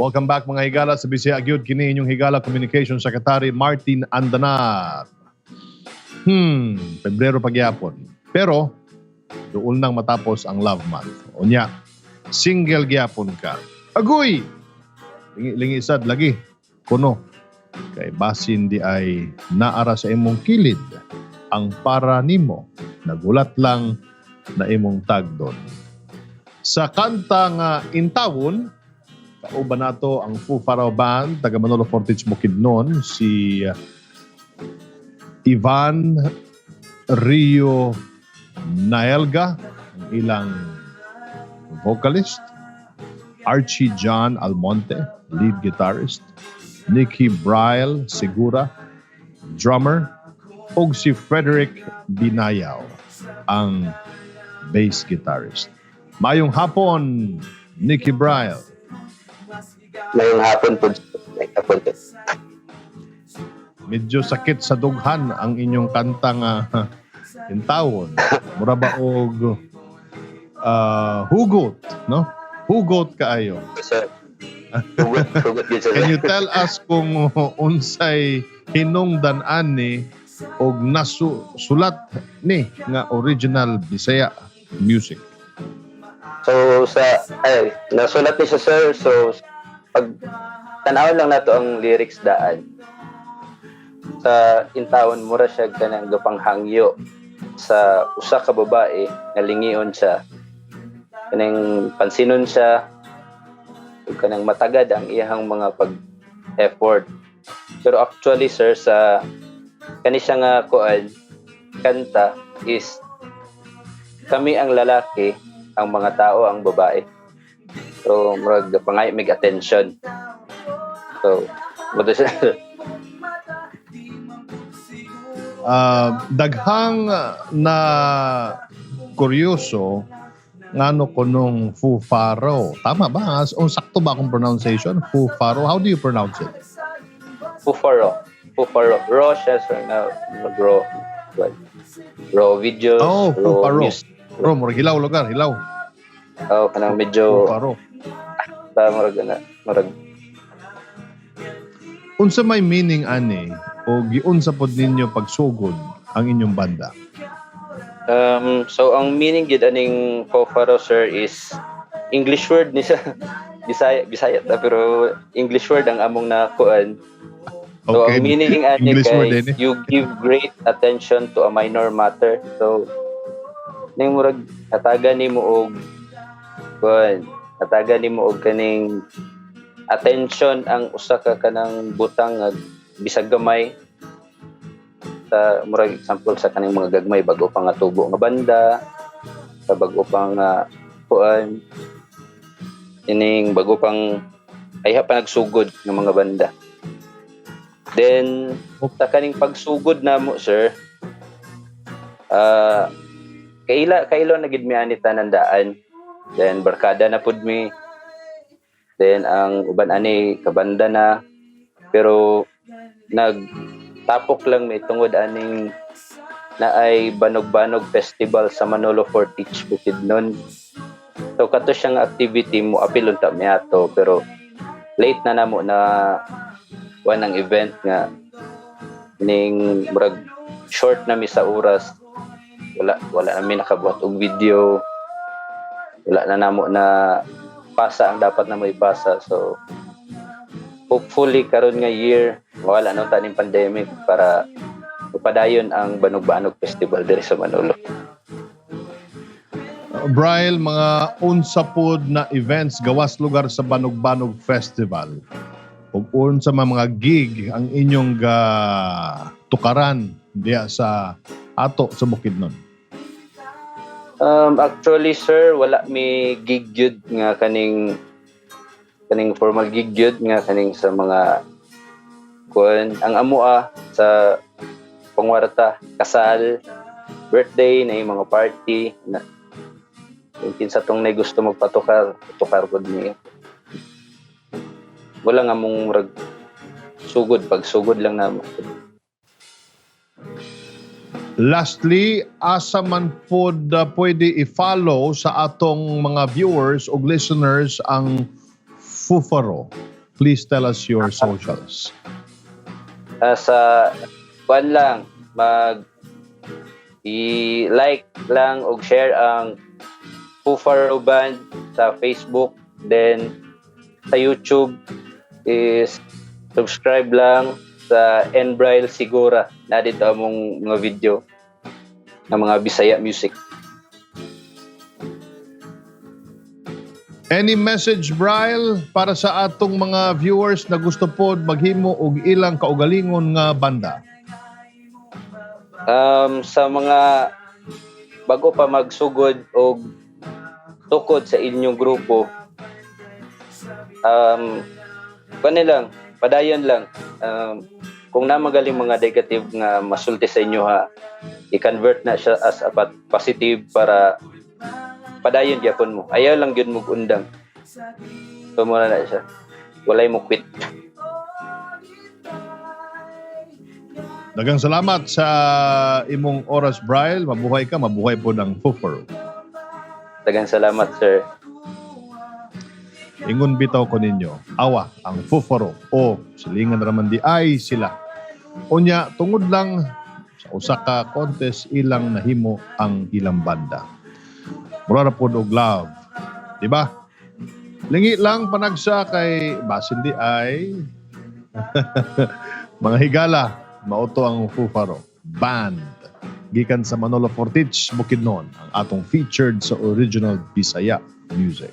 Welcome back, mga higala, sa Bisaya Gyud. Kini inyong higala Communication Secretary Martin Andanar. Pebrero pagyapon. Pero doon nang matapos ang Love Month. Unya, single gyapon ka. Agoy! Lingi, lingi sad lagi. Kuno. Kay basin di ay naara sa imong kilid ang para nimo. Nagulat lang na imong tagdon. Sa kanta nga Intawon, kauban nato ang Fufaraw Band, taga Manolo Fortich, Bukidnon, si Ivan Rio Naelga, ang ilang vocalist, Archie John Almonte, lead guitarist, Nicky Bryle Segura, drummer, ug si Frederick Binayaw, ang bass guitarist. Mayong hapon, Nicky Bryle. Ngayong hapon po. Ngayong hapon po. Medyo sakit sa dughan ang inyong kanta nga Intawon. Mura ba og hugot, no? Hugot kaayo. Sir, hugot, hugot yun, sir. Can you tell us kung unsay hinungdan ani og nasulat ni nga original Bisaya music? So, sa, ay, nasulat ni siya, sir. So, pag tanawon lang nato ang lyrics daan. Sa Intawon, mura siya kanang gapanghangyo sa usa ka babae nga lingion siya. Kanang pansinon siya ug kanang matagad ang iyahang mga pag-effort. Pero actually, sir, sa kani siya nga kuan kanta is kami ang lalaki, ang mga tao ang babae. So, murag pangay mig attention. So, mo siya. Daghang na kuryoso ngano kunong Fufaro. Tama ba? O sakto ba akong pronunciation? Fufaro. How do you pronounce it? Fufaro. Fufaro. Raw siya, sir, na mag raw. Well, raw videos, Oh, raw Fufaro. music. Bro, murag hilaw lugar, hilaw. Oh, kanang medyo Fufaro. ba murag na murag. Unsa may meaning ani o giunsa pod ninyo pagsugod ang inyong banda? So ang meaning gid aning Fufaro, sir, is English word ni siya. Bisaya Bisaya ta pero English word ang among nakuan. So ang meaning ani English kay word din eh. you give great attention to a minor matter. So ning murag hatagan nimo og kuan, hatagan nimo og kaning attention ang usa ka kanang butang nga bisag gamay, sa murag example sa kaning mga gagmay bago pa nga tubo nga banda, sa bago pa nga kuan, ining bago pang Ayha pa nagsugod ng mga banda. Then sa kaning pagsugod namo, sir, kaila kailo na gid mi ani tanan daan. Then barkada na pud mi. Then ang uban ani kabanda na, pero nagtapok lang mi tungod aning naay Banog-Banog Festival sa Manolo Fortich, Bukidnon. So kato siyang activity, mo apil unta mi ato, pero late na namo na kuan ang event nga ning murag short na mi sa oras. Wala wala na mi nakabuhat og video, wala na namo na pasa ang dapat na mo ipasa. So hopefully karon nga year wala na ta ning pandemic para mapadayon ang Banog-Banog Festival diri sa Manolo. Bryle, mga unsa pod na events gawas lugar sa Banog-Banog Festival ug unsa man mga gig ang inyong ga tukaran diya sa ato sa Bukidnon? Actually, sir, wala mi gig gyud nga kaning formal gig gyud nga kaning sa mga kuan. Ang amoa sa pangwarta, kasal, birthday na yung mga party na yung kinsa tong nay gusto magpatukar, tukar pud niya. Wala nga mong murag sugod, pag sugod lang namo. Lastly, asa man pod pwede i-follow sa atong mga viewers o listeners ang Fufaro? Please tell us your socials. Sa kuan lang, mag i-like lang og share ang Fufaro Band sa Facebook, then sa YouTube is subscribe lang sa Enbryle Sigura na dito among mga video ng mga Bisaya music. Any message, Bryle, para sa atong mga viewers na gusto pod maghimo og ilang kaugalingon nga banda? Sa mga bago pa magsugod og tukod sa inyong grupo, kuan lang, padayon lang. Kung na magaling mga negative nga masulti sa inyo ha, i-convert na siya as a positive para padayon gyapon mo. Ayaw lang gyud mo undang. So muna na siya. Walay mo quit. Daghang salamat sa imong oras, Bryle. Mabuhay ka, mabuhay po ng Fufaro. Daghang salamat, sir. Ingon bitaw ko ninyo, awa ang Fufaro o silingan raman di ay sila. Unya, tungod lang sa usa ka contest ilang nahimo ang ilang banda. Mura ra pod og love. Di ba? Lingi lang panagsa kay basin di ay mga higala, mauto ang Fufaro Band. Gikan sa Manolo Fortich, Bukidnon, ang atong featured sa original Bisaya music.